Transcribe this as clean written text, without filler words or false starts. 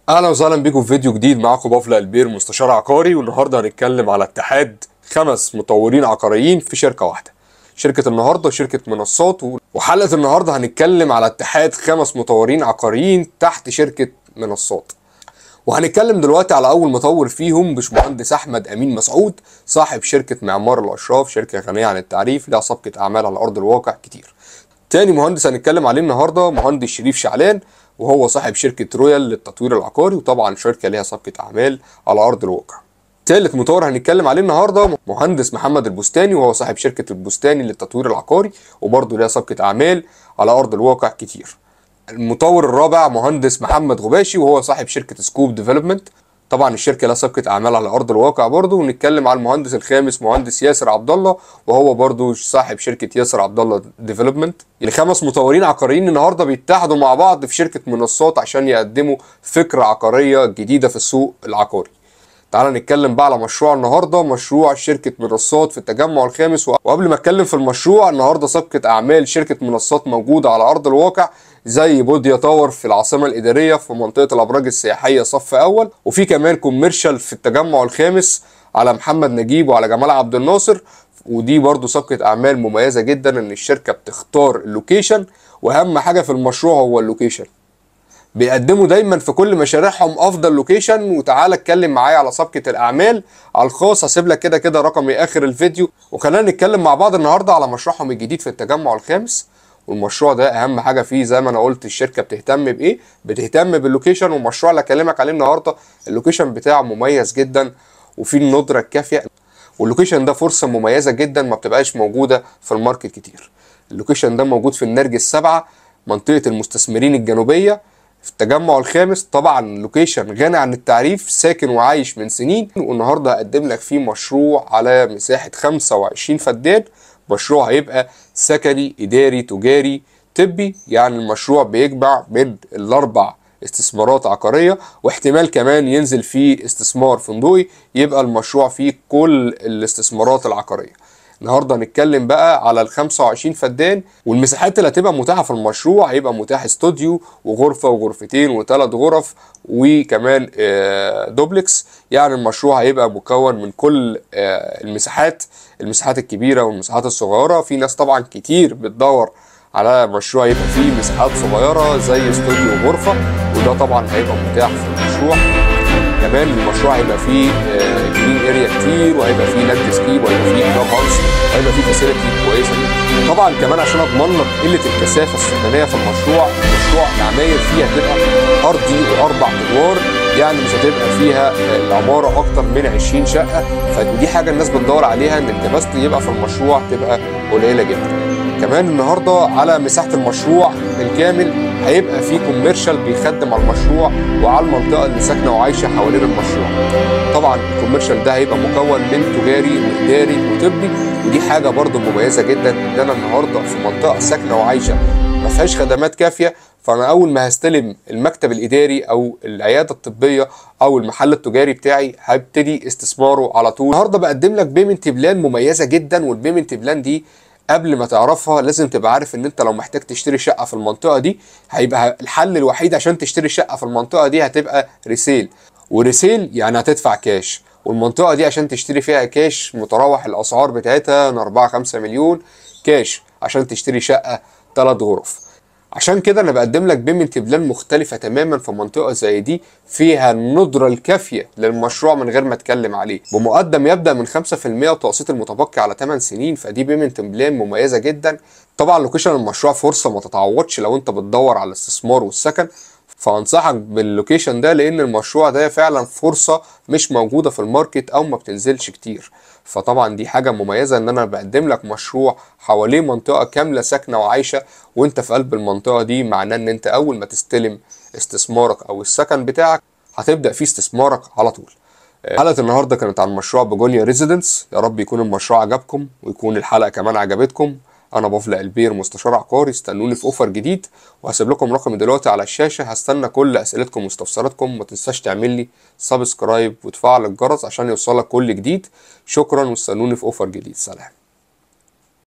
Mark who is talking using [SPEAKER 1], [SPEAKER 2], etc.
[SPEAKER 1] اهلا وسهلا بيكم في فيديو جديد. معاكم بافلا البير مستشار عقاري، والنهارده هنتكلم على اتحاد 5 مطورين عقاريين في شركة واحدة. شركة النهارده شركة منصات، وحلقه النهارده هنتكلم على اتحاد 5 مطورين عقاريين تحت شركة منصات. وهنتكلم دلوقتي على اول مطور فيهم، باشمهندس احمد امين مسعود، صاحب شركة معمار الاشراف، شركة غنية عن التعريف، لها سابقه اعمال على ارض الواقع كتير. تاني مهندس هنتكلم عليه النهارده مهندس شريف شعلان، وهو صاحب شركة رويال للتطوير العقاري، وطبعا شركة ليها سابقة أعمال على أرض الواقع. تالت مطور هنتكلم عليه النهارده مهندس محمد البستاني، وهو صاحب شركة البستاني للتطوير العقاري، وبرضه ليها سابقة أعمال على أرض الواقع كتير. المطور الرابع مهندس محمد غباشي، وهو صاحب شركة سكوب ديفلوبمنت، طبعا الشركة لها سابقة أعمال على أرض الواقع برضه. ونتكلم على المهندس الخامس مهندس ياسر عبد الله، وهو برضه صاحب شركة ياسر عبد الله ديفلوبمنت. يعني 5 مطورين عقاريين النهارده بيتحدوا مع بعض في شركة منصات عشان يقدموا فكرة عقارية جديدة في السوق العقاري. تعال نتكلم بقى على مشروع النهارده، مشروع شركة منصات في التجمع الخامس. وقبل ما اتكلم في المشروع النهارده، سابقة أعمال شركة منصات موجودة على أرض الواقع، زي بوديا تاور في العاصمة الإدارية في منطقة الأبراج السياحية صف أول، وفي كمان commercial في التجمع الخامس على محمد نجيب وعلى جمال عبد الناصر. ودي برضو سابقة أعمال مميزة جدا، إن الشركة بتختار ال location، وأهم حاجة في المشروع هو ال location. بيقدموا دايما في كل مشاريعهم افضل location. وتعالى اتكلم معايا على سابقة الاعمال على الخاص، هسيب لك كده كده رقمي اخر الفيديو. وخلينا نتكلم مع بعض النهارده على مشروعهم الجديد في التجمع الخامس. والمشروع ده اهم حاجة فيه زي ما انا قلت الشركة بتهتم بايه؟ بتهتم بال location. والمشروع اللي اكلمك عليه النهارده ال location بتاعه مميز جدا وفيه الندرة الكافيه، وال location ده فرصة مميزة جدا ما بتبقاش موجودة في ال market كتير. ال location ده موجود في النرجس 7، منطقة المستثمرين الجنوبية في التجمع الخامس. طبعا location غني عن التعريف، ساكن وعايش من سنين. والنهارده هقدم لك فيه مشروع على مساحة 25 فدان، مشروع هيبقى سكني اداري تجاري طبي، يعني المشروع بيجمع بين الاربع استثمارات عقارية، واحتمال كمان ينزل فيه استثمار فندقي، يبقى المشروع فيه كل الاستثمارات العقارية. النهارده هنتكلم بقى على ال 25 فدان والمساحات اللي هتبقى متاحة في المشروع. هيبقى متاح استوديو وغرفه وغرفتين وثلاث غرف وكمان دوبلكس، يعني المشروع هيبقى مكون من كل المساحات، المساحات الكبيرة والمساحات الصغيرة. في ناس طبعا كتير بتدور على مشروع يبقى فيه مساحات صغيرة زي استوديو وغرفه، وده طبعا هيبقى متاح في المشروع. كمان المشروع هيبقى فيه green area كتير، وهيبقى فيه landscape، وهيبقى فيه club house، وهيبقى فيه facility كويسة جدا. طبعا كمان عشان اضمن لك قلة الكثافة السكانية في المشروع، المشروع العماير فيها هتبقى ارضي واربع ادوار، يعني مش هتبقى فيها العمارة اكتر من 20 شقه، فدي حاجة الناس بتدور عليها، ان ال capacity يبقى في المشروع تبقى قليله جدا. كمان النهارده على مساحة المشروع بالكامل هيبقى في commercial بيخدم على المشروع وعلى المنطقة اللي ساكنة وعايشة حوالين المشروع. طبعا ال commercial ده هيبقى مكون من تجاري واداري وطبي، ودي حاجة برده مميزة جدا، ان انا النهارده في منطقة ساكنة وعايشة ما فيهاش خدمات كافيه، فانا اول ما هستلم المكتب الاداري او العيادة الطبية او المحل التجاري بتاعي هبتدي استثماره على طول. النهارده بقدم لك payment plan مميزة جدا، وال payment plan دي قبل ما تعرفها لازم تبقى عارف ان انت لو محتاج تشتري شقه في المنطقة دي هيبقى الحل الوحيد عشان تشتري شقه في المنطقة دي هتبقى resale، و resale يعني هتدفع كاش، والمنطقة دي عشان تشتري فيها كاش متراوح الاسعار بتاعتها من 4-5 مليون كاش عشان تشتري شقه 3 غرف. عشان كده انا بقدم لك payment plan مختلفة تماما في منطقة زي دي فيها الندرة الكافيه للمشروع من غير ما اتكلم عليه، بمقدم يبدا من 5% وتقسيط المتبقي على 8 سنين، فدي payment plan مميزة جدا. طبعا location المشروع فرصة ما تتعوضش لو انت بتدور على الاستثمار والسكن، فانصحك بال location ده لان المشروع ده فعلا فرصة مش موجودة في ال market او ما بتنزلش كتير. فطبعا دي حاجة مميزة ان انا بقدم لك مشروع حواليه منطقة كاملة ساكنة وعايشة وانت في قلب المنطقة دي، معناه ان انت اول ما تستلم استثمارك او السكن بتاعك هتبدا فيه استثمارك على طول. حلقة النهارده كانت عن مشروع بيجونيا ريزيدنس، يا رب يكون المشروع عجبكم ويكون الحلقة كمان عجبتكم. انا بافلا البير مستشار عقاري، استنوني في offer جديد، وهسيب لكم رقمي دلوقتي على الشاشة، هستنى كل اسئلتكم واستفساراتكم. ما تنساش تعمل لي subscribe وتفعل الجرس عشان يوصلك كل جديد. شكرا واستنوني في offer جديد. سلام.